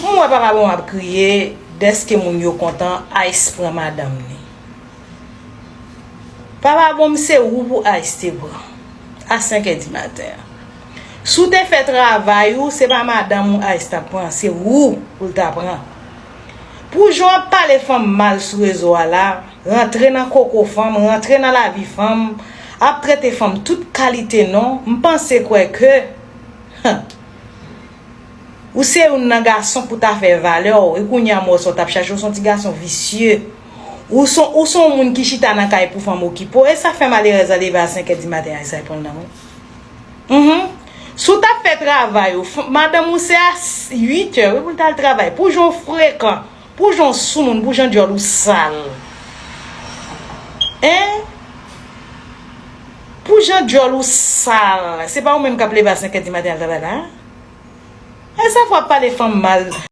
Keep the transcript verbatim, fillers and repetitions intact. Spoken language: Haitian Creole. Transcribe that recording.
M wè papa bon ap kriye dèske moun yo kontan Ice pran madanm li. Papa bon, se ou pou Ice te pran a senk è di maten an. Si w te fè travay ou, se pa madanm ou Ice t ap pran, se ou pou l ta pran. Pou jan w ap pale fanm mal sou rezo a la, rantre nan koko fanm, rantre nan lavi fanm, ap trete fanm tout kalite non, m panse kwè ke ou se youn nan gason pou ta fè valè w, e kounye a m wè sa w t ap chache, w se yon ti gason visye. Ou se ou se yon moun ki chita nan kay pou fanm okipe w, e sa fè malerèz la leve a senk è di maten a, sa e pran l nan men. Mhm. Si w t ap fè travay ou, f- madanm ou se a uit è wi pou l t al travay. Pou jan w frekan, pou jan w soumoun, pou jan dyòl ou sal. Hein? Pou jan dyòl ou sal. Se pa ou menm k ap leve a senk è di maten al travay la? E sa fè w ap pale fanm mal.